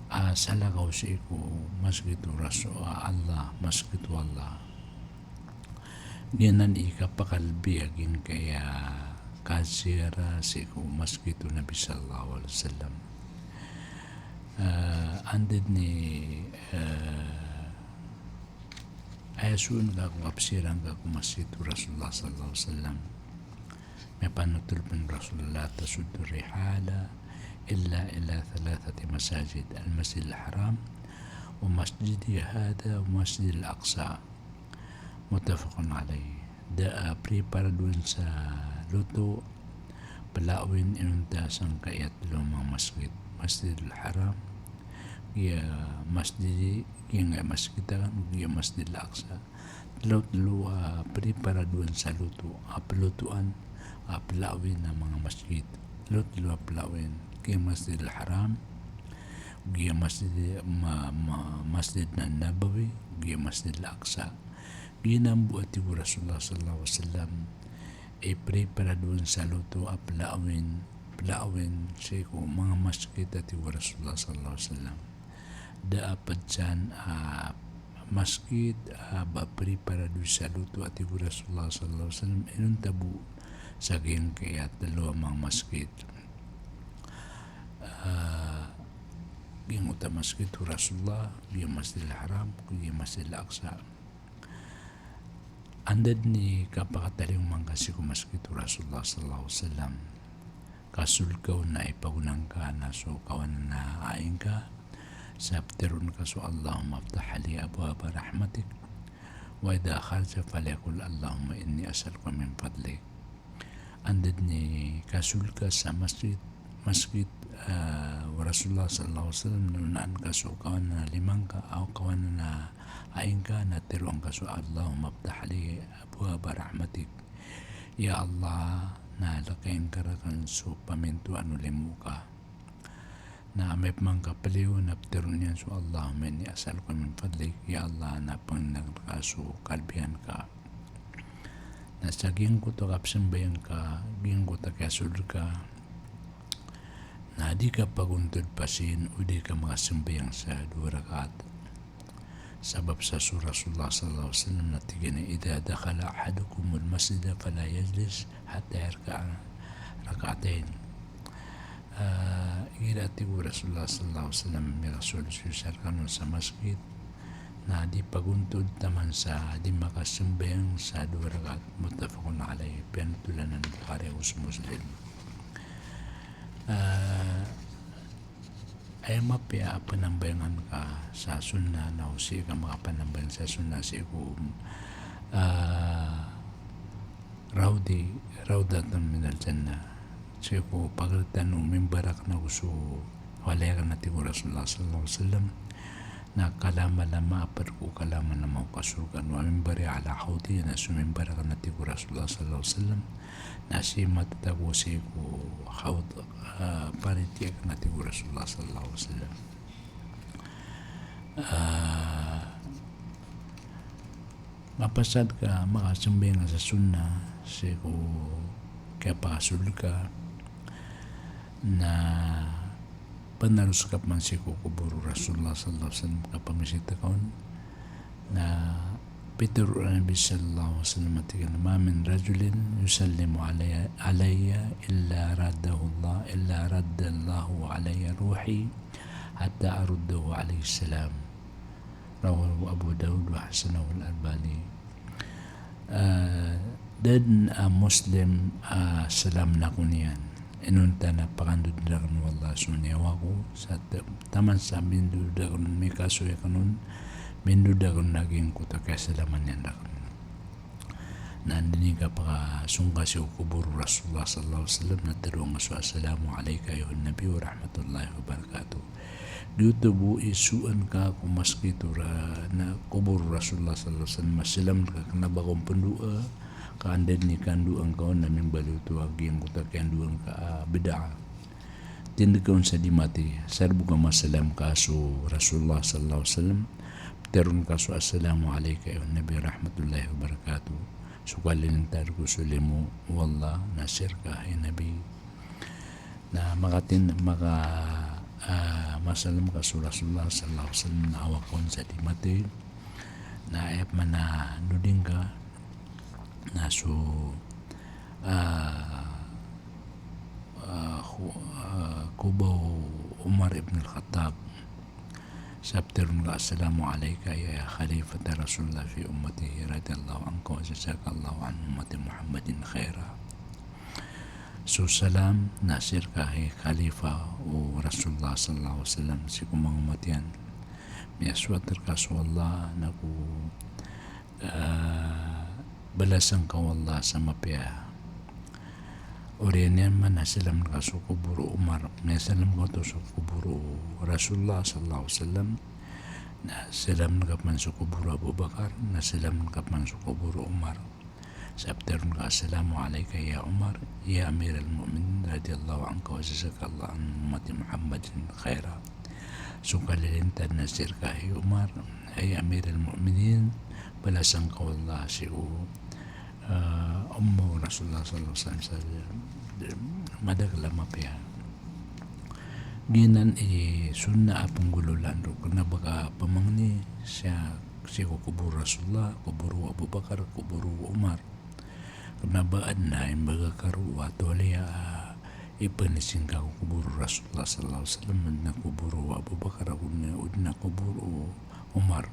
a salakaw sii ko masgit o Rasul, a Allah, masgit o Allah. Giyanan i kapakalbi a giyangkaya kaziyara sii ko masgit o Nabi sallallahu alaihi wasallam. Ah, anda dn i, ah, aya soon ka ko kapziyara ngka ko masgit o Rasulullah sallallahu alaihi wasallam. Miyapanotol pn o Rasulullah, "La tashuddu rihala illa ila thalathati masajid, al-Masjidil Haram, wa masjidi hadha, wa Masjidil Aqsa." Muttafaqun alayh. Da a preparadowan sa loto, plaoin inonta sangkaya tlo a manga masgit. Masjidil Haram, giya masjid, giya ngka masgit akn, giya Masjidil Aqsa. Tlo-tlo a preparadowan sa loto, a plotoan, a plaoin a manga masgit. Tlo-tlo a plaoin, giya Masjidil Haram, giya masjid, ma-, ma-, Masjid An-Nabawi, giya Masjidil Aqsa. Giyanan bo a tig o Rasulullah sallallahu alaihi wasallam i preparadowan sa loto a plaoin, plaoin sii ko manga masgit a tig o Rasulullah sallallahu alaihi wasallam. Da a pd san a masgit a ba preparado sa loto a tig o Rasulullah sallallahu alaihi wasallam inonta bo sa giyangkaya tlo a manga masgit. Ah, giyangkoto a masgit o Rasulullah, giya Masjidil Haram, giya Masjidil Aqsa. Anda dn i kapakatalingoma ngka sii ko masgit o Rasulullah sallallahu alaihi wasallam. kasold ka on na ipagonang ka na so kawanan a aing ka, sa ptharoon ka so Allahumma iftah li abwaba rahmatik, wa idha kharajta falyaqul Allahumma inni as'aluka min fadlik. Anda dn i kasold ka sa masgit, masgit, ah, o Rasulullah sallallahu alaihi wasallam, na onaan ka so kawanan a lima ngka, o kawanan a aing ka, na tharoon ka so Allahumma iftah li abwaba rahmatik. Ya Allah, na lakain ka rakn so pamintoan o limo ka. Na amay pman ka pliyo na ptharoon iyan so Allahumma inni as'aluka min fadlik, ya Allah, na pangnin akn rka so kalbihan ka. Na sa giyangkoto a kapsambayang ka, giyangkoto a kiyasold ka, na di ka pagontod pasin o di ka makasambayang sa dowa rakaat. Sabap sa so Rasulullah sallallahu alaihi wasallam na tig iyan a, "Idha dakhala ahadukumul masjida fala yajlis hatta yarka'a rak'atayn." Ah, igira, tig o Rasulullah sallallahu alaihi wasallam, mirasold so isa rkano sa masgit, na di pagontod taman sa di makasambayang sa dowa rakaat. Muttafaqun alayh. Piyanotolan o Bukhari ago so Muslim. Ah, aya mapiya a panambayangan ka sa sunnah na o sii ka makapanambayang sa sunnah sii ko, ah, rawdi, rawdatun minal jannah. Sii ko pagaratan o mimbar akn ago so walay akn, a tig o Rasulullah sallallahu alaihi wasallam, na kalamalama a pd ko kalamalama o kasorga, wa mimbari ala hawdi, na so mimbar akn, a tig o Rasulullah sallallahu alaihi wasallam, na sii matatago sii ko hawd, ah, pariti akn, a tig o Rasulullah sallallahu alaihi wasallam. Ah, mapasad ka makasambayang sa sunnah sii ko kiyapakasold ka, na panaros ka pman sii ko kobor o Rasulullah sallallahu alaihi wasallam, kapamisita ka on. Na pitharo o Nabi sallallahu alaihi wasallam a tig iyan a, "Ma min rajulin yusallimu alayya, alayya illa raddahu Allah, illa raddallahu alayya ruhi hatta aruddahu alayhi salam." Rawahu Abu Dawud wa hasanahu al-Albani. Ah, da dn a Muslim a salam akn iyan inonta na pakandod rakn o Allah so niyawa ko, sa t-, taman sa mindod akn on, mikasoy akn on, mindod akn on a giyangkoto a kiyasalaman iyan rakn. Na anda dn i kapakasong ka sii ko kobor o Rasulullah sallallahu alaihi wasallam na tharoon ka so, "Assalamu alayka ayyuhan nabi wa rahmatullahi wa barakatuh." Giyoto bo i soan ka ko masgit o ra-, na kobor o Rasulullah sallallahu alaihi wasallam, masalam ka, kna ba ka on pndoa, ka anda dn i kandoa ngka on na mimbaloy oto a giyangkoto a kiyandoa ngka a bid'ah. Tindg ka on sa di mathay, sa roo bo ka masalam ka so Rasulullah sallallahu alaihi wasallam, ptharoon ka so, "Assalamu alayka ayyuhan nabi wa rahmatullahi wa barakatuh." So kalilintad ko so limo o Allah na sii rka hay Nabi. Na makatin-, maka, ah, masalam ka so Rasulullah sallallahu alaihi wasallam na awa ka on sa di mathay. Na aya pman a noding ka na so, ah, ah, khu-, ah, khaoba o Umar ibn al-Khattab. Sa ptharoon ka, "Assalamu alayka ya khalifata Rasulillah fi ummatihi, radiyallahu anka wa jazakallahu an ummati Muhammadin khaira." So salam na sii rka hay khalifa o Rasulullah sallallahu alaihi wasallam sii ko manga umat iyan. Miyasoat rka so Allah na ko ah, balasan ka o Allah sa mapiya. Oriyan iyan man na salam ka so kobor o Umar, na salam ka oto so kobor o Rasulullah sallallahu alaihi wasallam, na salam ka pman so kobor o Abu Bakar, na salam ka pman so kobor o Umar. Sa ptharoon ka, "Assalamu alayka ya Umar, ya Amiral Mu'minin, radiyallahu anka wa jazakallahu an ummati Muhammadin khaira." So kalilintad na sii rka hay Umar, hay Amiral Mu'minin, balasan ka o Allah sii ko, ah, umma o Rasulullah sallallahu alaihi wasallam sa madakl a mapiya. Giyanan i sunnah a pnggolaola ron, kna ba ka pamangni sa sii ko kobor o Rasulullah, kobor o Abu Bakar, kobor o Umar. Kna ba adn a imbagakaro a toliya a ipnisingka ko kobor o Rasulullah sallallahu alaihi wasallam, adn a kobor o Abu Bakar, adn a, adn a kobor o Umar.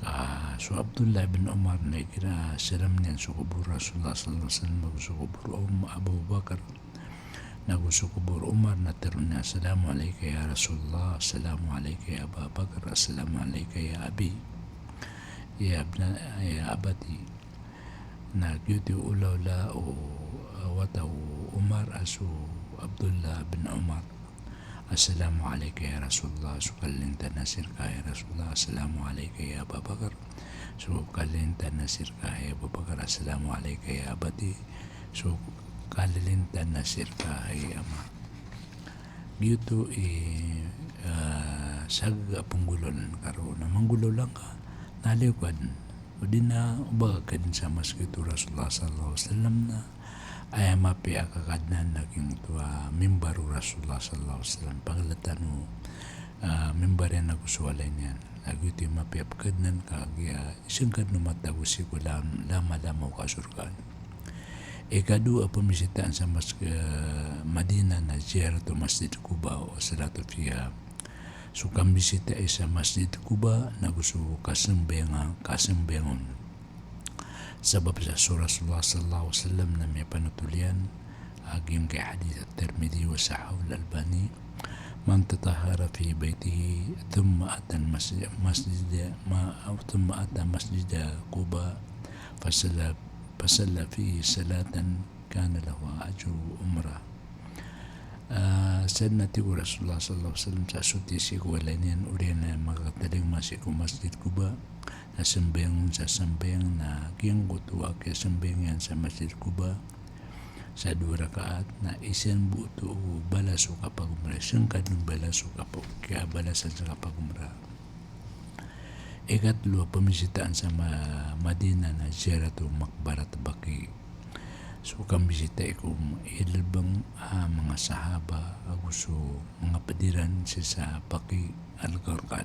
Ka so Abdullah bin Umar na igira salam niyan so kobor o Rasulullah sallallahu alaihi wasallam ago so kobor o Um-, Abu Bakar, Nago so kobor o Umar na teroon iyan, "Assalamu alayka ya Rasulullah, assalamu alayka ya Aba Bakr, assalamu alayka ya abi, ya abna, ya abati." Na giyoto i olaola o, ah, wata o Umar a so Abdullah bin Umar. "Assalamu alayka ya Rasulullah," so kalilintad na sii rka, "Hay Rasulullah." "Assalamu alayka ya Aba Bakr," so kalilintad na sii rka, "Hay Abu Bakr." "Assalamu alayka ya abati," so kalilintad na sii rka, "Hay ama." Giyoto i, ah, sagag a penggolaolan ka roo. Na manggolaola ngka, na liyo ka den. O di na o ba ka den sa masgit o Rasulullah sallallahu alaihi wasallam na aya mapiya a kakadnan na giyangkoto a mimbar o Rasulullah sallallahu alaihi wasallam. Pagilatan o, ah, mimbar iyan ago so walay niyan. Na giyoto i mapiya a pekadnan ka giya isengkadn o matago sii ko lam-, lamalama o kasorgaan. Ikadowa a pembisitaan sa mas-, eh, Madinah na ziyaratu Masjid Quba wa salatu fiha. So kambisitai sa Masjid Quba nago so kasambayang, kasambayang on. Sabap sa so Rasulullah sallallahu alaihi wasallam na miyapanotol iyan a giyangkai a hadith a Tirmidhi wa sahhahahu al-Albani, "Man tatahhara fi baytihi thumma ata al-masjid, masjid, ma-, thumma ata Masjid Quba fasalla, fasalla fihi salatan kana lahu ajru umrah." Ah, sadn a tig o Rasulullah sallallahu alaihi wasallam sa soti sii ko walay niyan, oriyan a makakatalingoma sii ko Masjid Quba, na sambayang on sa sambayang na giyangkoto a kiyasambayang iyan sa Masjid Quba sa dowa rakaat, na isa mambo oto o balas o kapagomra, isengkadn o balas o kapa-, kiyabalasan sa kapagomra. Ikatlo a pembisitaan sa Ma-, Madinah na ziyaratu Maqbarat Baqi. So kambisitai ko ilbeng a manga sahaba ago so manga ped iran sii sa Baqi al-Gharqad.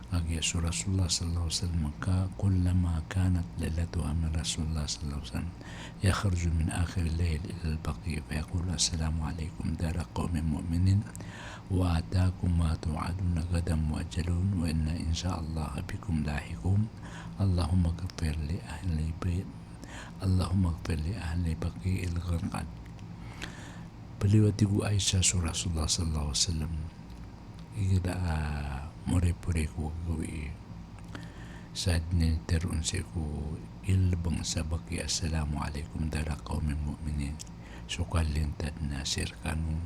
Kagiya so Rasulullah sallallahu alaihi wasallam ka, "Kullama kanat lailatuha," min Rasulullah sallallahu alaihi wasallam, "yakhruju min akhiril layl ilal Baqi fayaqulu, 'Assalamu alaikum dara qaumin mu'minin, wa atakum ma tu'adun, ghadan mu'ajjalun, wa inna insha Allah bikum lahiqun. Allahumma ighfir li ahli bayt, Allahumma ighfir li ahli Baqi'il Gharqad.'" Beliau, a tig o Aisha, so Rasulullah sallallahu alaihi wasallam, igira a moripori ko gagawii, sa dn i teroon sii ko ilbeng sa Baqi, "Assalamu alaikum dara qaumin mu'minin." So kalilintad na sii rkano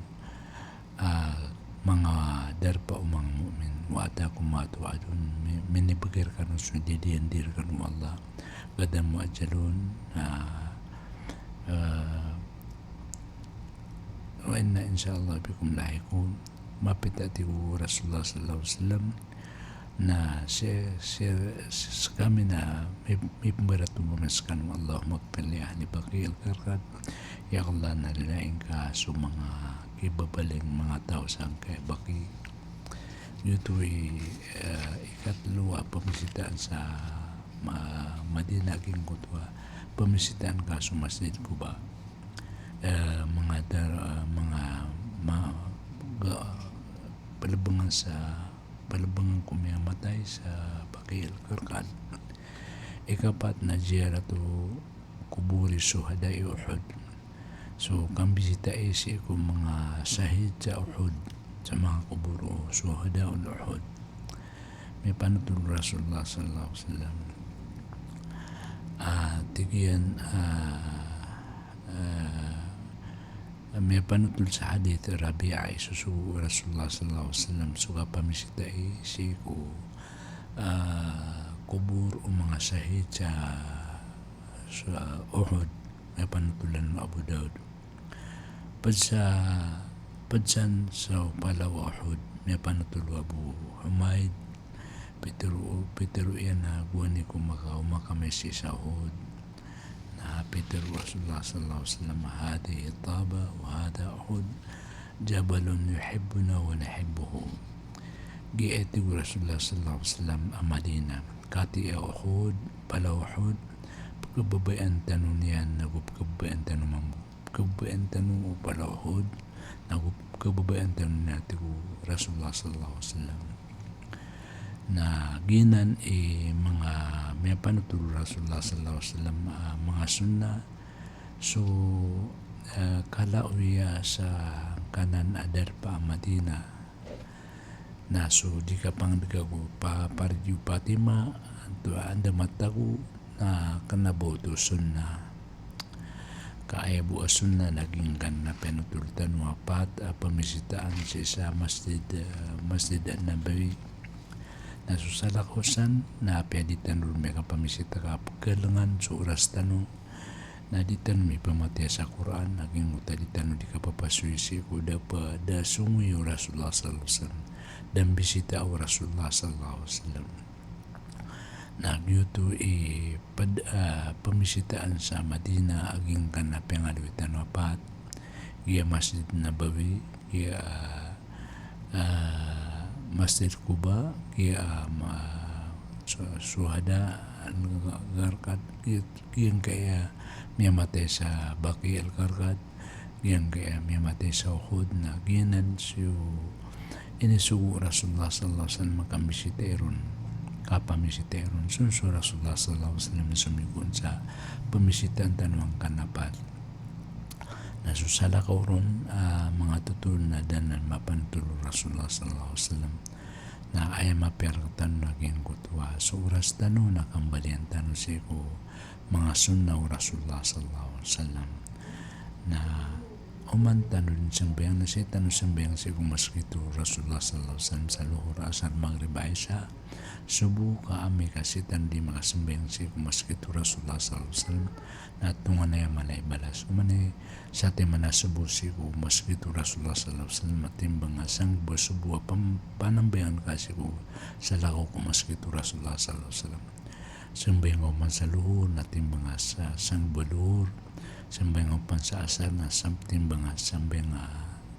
a manga darpa o manga mu'min. "Wa atakum ma tu'adun," mi-, minibegay rkano so diyadiyan rkano o Allah. "Ghadan mu'ajjalun," ah, ah, "Wa inna insha Allah bikum lahiqun." Mapita, tig o Rasulullah sallallahu alaihi wasallam, na si, si, si, sekami na mip-, mipembarat o manga sekano, "Allahumma ighfir li ahli Baqi'il Gharqad." Ya Allah, na lilaing ka so manga kibabaling manga taw sangkai a Baqi. Giyoto i, eh, ikatlo a pembisitaan sa Ma-, Madinah, giyangkoto a pembisitaan ka so Masjid Quba. Eh, manga dar-, eh, manga ma-, ga-, pelebengan sa, pelebengan ko miyamatay sa Baqi'il Gharqad. Ikapat na ziyaratu quburi shuhada'i Uhud. So kambisitai sii ko manga shahid sa Uhud, sa manga kobor o shuhada'ul Uhud. Miyapanotol o Rasulullah sallallahu alaihi wasallam, ah, tig iyan, ah, ah, miyapanotol sa hadith Rabi'ah, isosogo o Rasulullah sallallahu alaihi wasallam so kapambisitai sii ko, ah, kobor o manga shahid sa, sa Uhud. Miyapanotol anan o Abu Dawud. Ped sa, ped san so palaw a Uhud, miyapanotol o Abu Humaid, pitero, pitero iyan a gowani ko makaoma kami sii sa Uhud. Na pitero o Rasulullah sallallahu alaihi wasallam, "Hadhihi Taba wa hadha Uhud, jabalun yuhibbuna wa nuhibbuhu." Giya, tig o Rasulullah sallallahu alaihi wasallam, a Madinah, katii a Uhud, palaw a Uhud, pekhababayaan tano niyan, nago pekhababayaan tano mambo. Pekhababayaan tano o palaw a Uhud, nago pekhababayaan tano niyan, tig o Rasulullah sallallahu alaihi wasallam. Na giyanan i manga miyapanotol o Rasulullah sallallahu alaihi wasallam, ah, manga sunnah, so, eh, kala o iya sangkanan a darpa a Madina. Na so di kapangdg ago pa, papardi o Fatima, anto anda matago, na kna ba oto sunnah. Ka aya bo a sunnah na giyangkanan a piyanothol tano a pat a pamisitaan sii sa masjid, eh, Masjid An-Nabawi. Na so salakaw san, na apiya di tano ron miyakapamisita ka pgalangan so oras tano, na di tano mipamatiya sa Qur'an, na giyangkoto a di tano di kapapasoy sii ko da pa, da songowi o Rasulullah sallallahu alaihi wasallam, da mbisita o Rasulullah sallallahu alaihi wasallam. Na giyoto i pd-, ah, pamisitaan sa Madina a giyangkanan a piyangaloy tano a pat, giya Masjid Nabawi, giya, ah, Masjid Quba, giya, ah, ma-, Su-, Shuhada Al-Gharqad, giya, giyangkaya miyamatay sa Baqi Al-Gharqad, giyangkaya miyamatay sa Uhud, na giyanan so inisogo o Rasulullah sallallahu alaihi wasallam a kambisitay ron, kapamisitay ron. So, so Rasulullah sallallahu alaihi wasallam a somiyogo on sa pamisitaan tano angkanan a pat. Na so salakaw ron, ah, manga totol na da nan mapanothol o Rasulullah sallallahu alaihi wasallam. Na aya mapiya rktano na giyangkoto a so oras tano na kambalian tano sii ko manga sunnah o Rasulullah sallallahu alaihi wasallam. Na oman tano dn sambayang na sii tano sambayang sii ko masgit o Rasulullah sallallahu alaihi wasallam sa Luhur, Asar, Maghrib, Isha, Subuh, ka amay ka sii tano di makasambayang sii ko masgit o Rasulullah sallallahu alaihi wasallam, na tonganay a mala i balas. Oman i satiman a subuh sii ko masgit o Rasulullah sallallahu alaihi wasallam a timbang a sangbo a subuh a pam-, panambayangan ka sii ko salakaw ko masgit o Rasulullah sallallahu alaihi wasallam. Sambayang ka oman sa Luhur na timbang a sa-, sangbo a Luhur. Sambayang ka oman sa Asar na sam-, timbang a sambayang a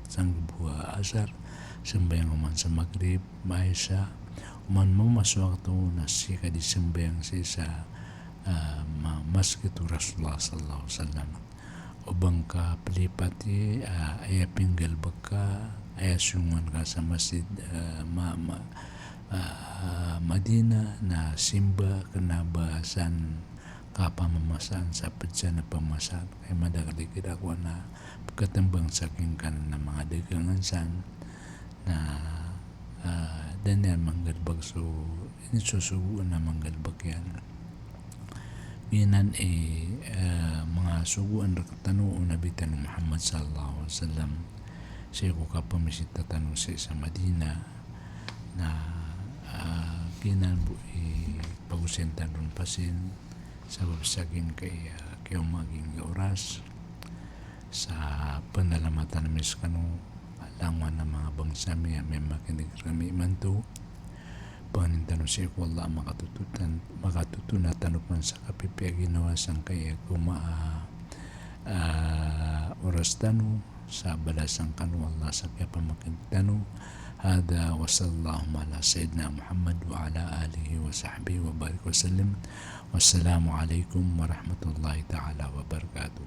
sangbo a Asar. Sambayang ka oman sa Maghrib, Isha. Oman mamaso a wakto na sii ka di sambayang sii sa, ah, ma-, masgit o Rasulullah sallallahu alaihi wasallam. O ba ngka plipati, ah, aya pinggalbk ka, aya songowan ka sa masjid, ah, ma-, ma-, ah, Madina, na simba kna ba san kapamamasaan sa pd san a pamamasaan. Aya madakl i kirakowa na pkatmbang sa giyangkanan a manga dagangan san. Na, ah, da niyan manggalbk so, inisosogoan a manggalbk iyan. Giyanan i, ah, manga sogoan rktano o Nabi tano Muhammad sallallahu alaihi wasallam sii ko kapamisita tano sii sa Madina. Na, ah, giyanan bo i pagosayn tano ron pasin, sabap sa giyangkaya, ah, kiyaoma giyangkaya oras. Sa panalamatan ami skano, langowan a manga bangsa mi a miyamakinig rkami imanto. Pangnin tano sii ko Allah a makatoto tan-, makatoto na tano pn sa kapipiya a ginawa sangkaya koma a, ah, oras tano, sa balasan kano o Allah sa kiyapamakinig tano. Hadha wa sallallahu ala sayyidina Muhammad wa ala alihi wa sahbihi wa barik wa sallim. Wassalamu alaikum warahmatullahi ta'ala wabarakatuh.